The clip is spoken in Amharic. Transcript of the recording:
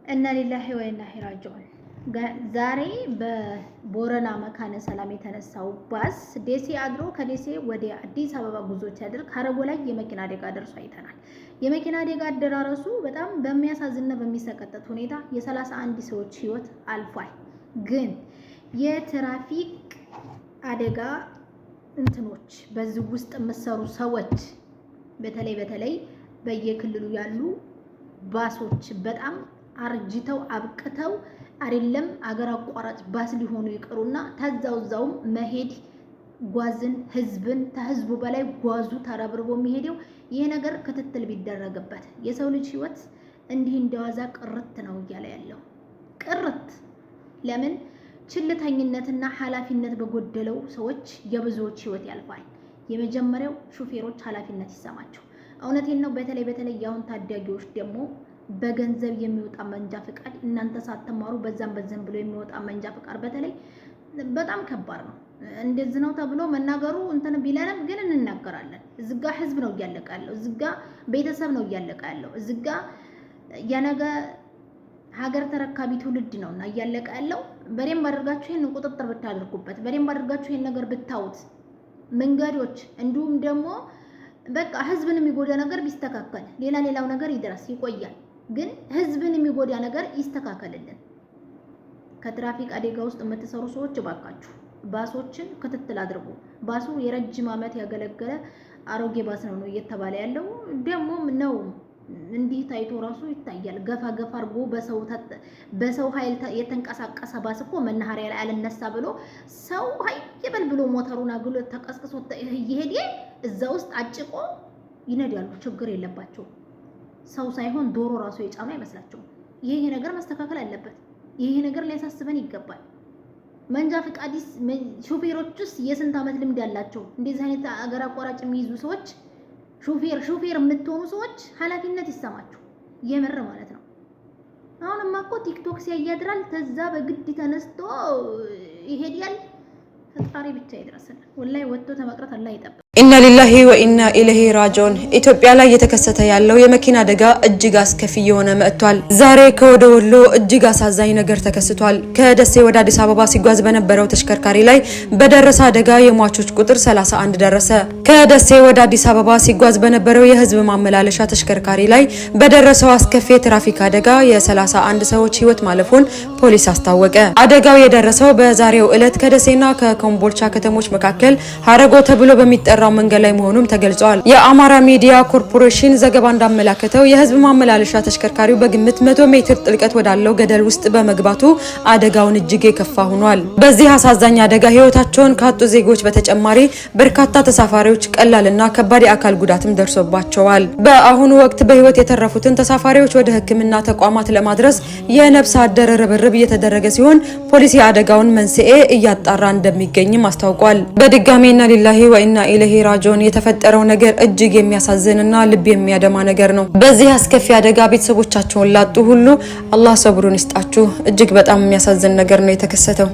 إنا لله وإنا إليه راجعون። ዛሬ በቦረና መካነ ሰላም የተነሳው ባስ ደሴ አድሮ ከደሴ ወደ አዲስ አበባ ጉዞ ሲያደርግ ሀረጎ ላይ የመኪና አደጋ ደርሶ አይተናል። የመኪና አደጋ አደራረሱ በጣም በሚያሳዝንና በሚሰቀጥጥ ሁኔታ የ31 ሰዎች ህይወት አልፏል። ግን የትራፊክ አደጋ እንትኖች በዚህ ውስጥ የምትሰሩ ሰዎች፣ በተለይ በተለይ በየክልሉ ያሉ ባሶች በጣም አርጅተው አብቅተው አይደለም አገር አቋራጭ ባስ ሊሆኑ ይቅሩና ተዛው እዛውም መሄድ ጓዝን ህዝብን ከህዝቡ በላይ ጓዙ ተረብርቦ የሚሄደው ይሄ ነገር ክትትል ቢደረግበት። የሰው ልጅ ህይወት እንዲህ እንደዋዛ ቅርት ነው እያለ ያለው ቅርት። ለምን ችልተኝነትና ኃላፊነት በጎደለው ሰዎች የብዙዎች ህይወት ያልፋል። የመጀመሪያው ሹፌሮች ኃላፊነት ይሰማቸው። እውነቴን ነው። በተለይ በተለይ የአሁን ታዳጊዎች ደግሞ በገንዘብ የሚወጣ መንጃ ፍቃድ፣ እናንተ ሳትማሩ በዛም በዛም ብሎ የሚወጣ መንጃ ፍቃድ በተለይ በጣም ከባድ ነው። እንደዚህ ነው ተብሎ መናገሩ እንትን ቢለንም ግን እንናገራለን። እዝጋ ህዝብ ነው እያለቀ ያለው፣ እዝጋ ቤተሰብ ነው እያለቀ ያለው፣ እዝጋ የነገ ሀገር ተረካቢ ትውልድ ነው እና እያለቀ ያለው። በደንብ አድርጋችሁ ይሄን ቁጥጥር ብታደርጉበት፣ በደንብ አድርጋችሁ ይሄን ነገር ብታዩት፣ መንገዶች እንዲሁም ደግሞ በቃ ህዝብን የሚጎዳ ነገር ቢስተካከል፣ ሌላ ሌላው ነገር ይድረስ ይቆያል። ግን ህዝብን የሚጎዳ ነገር ይስተካከልልን። ከትራፊክ አደጋ ውስጥ የምትሰሩ ሰዎች እባካችሁ ባሶችን ክትትል አድርጉ። ባሱ የረጅም ዓመት ያገለገለ አሮጌ ባስ ነው ነው እየተባለ ያለው፣ ደግሞም ነው። እንዲህ ታይቶ ራሱ ይታያል። ገፋ ገፋ አድርጎ በሰው ኃይል የተንቀሳቀሰ ባስ እኮ መናኸሪያ ላይ አልነሳ ብሎ ሰው ሀይበል ብሎ ሞተሩን አግሎ ተቀስቅሶ እየሄደ እዛ ውስጥ አጭቆ ይነዳሉ። ችግር የለባቸውም። ሰው ሳይሆን ዶሮ ራሱ የጫኑ አይመስላቸውም። ይሄ ነገር መስተካከል አለበት። ይሄ ነገር ሊያሳስበን ይገባል። መንጃ ፈቃዲስ ሾፌሮቹስ የስንት ዓመት ልምድ ያላቸው እንደዚህ አይነት አገር አቋራጭ የሚይዙ ሰዎች፣ ሾፌር ሾፌር የምትሆኑ ሰዎች ኃላፊነት ይሰማችሁ የምር ማለት ነው። አሁንማ እኮ ቲክቶክ ሲያይ ያድራል። ተዛ በግድ ተነስቶ ይሄዳል። ፈጣሪ ብቻ ይድረስልን። ወላሂ ወጥቶ ተመቅረት አላህ ይጠብቅ። إنا لله وإنا إليه راجعون። ኢትዮጵያ ላይ እየተከሰተ ያለው የመኪና አደጋ እጅግ አስከፊ እየሆነ መጥቷል። ዛሬ ከወደ ወሎ እጅግ አሳዛኝ ነገር ተከስቷል። ከደሴ ወደ አዲስ አበባ ሲጓዝ በነበረው ተሽከርካሪ ላይ በደረሰ አደጋ የሟቾች ቁጥር 31 ደረሰ። ከደሴ ወደ አዲስ አበባ ሲጓዝ በነበረው የህዝብ ማመላለሻ ተሽከርካሪ ላይ በደረሰው አስከፊ የትራፊክ አደጋ የ31 ሰዎች ህይወት ማለፉን ፖሊስ አስታወቀ። አደጋው የደረሰው በዛሬው ዕለት ከደሴና ከኮምቦልቻ ከተሞች መካከል ሀረጎ ተብሎ በሚጠራው መንገድ ላይ መሆኑም ተገልጿል። የአማራ ሚዲያ ኮርፖሬሽን ዘገባ እንዳመላከተው የህዝብ ማመላለሻ ተሽከርካሪው በግምት 100 ሜትር ጥልቀት ወዳለው ገደል ውስጥ በመግባቱ አደጋውን እጅግ የከፋ ሆኗል። በዚህ አሳዛኝ አደጋ ህይወታቸውን ካጡ ዜጎች በተጨማሪ በርካታ ተሳፋሪዎች ቀላልና ከባድ የአካል ጉዳትም ደርሶባቸዋል። በአሁኑ ወቅት በህይወት የተረፉትን ተሳፋሪዎች ወደ ሕክምና ተቋማት ለማድረስ የነፍስ አደር ርብርብ እየተደረገ ሲሆን ፖሊስ የአደጋውን መንስኤ እያጣራ እንደሚገኝም አስታውቋል። በድጋሚ إنا لله وإنا إليه راجعون። የተፈጠረው ነገር እጅግ የሚያሳዝንና ልብ የሚያደማ ነገር ነው። በዚህ አስከፊ አደጋ ቤተሰቦቻቸውን ላጡ ሁሉ አላህ ሰብሩን ይስጣችሁ። እጅግ በጣም የሚያሳዝን ነገር ነው የተከሰተው።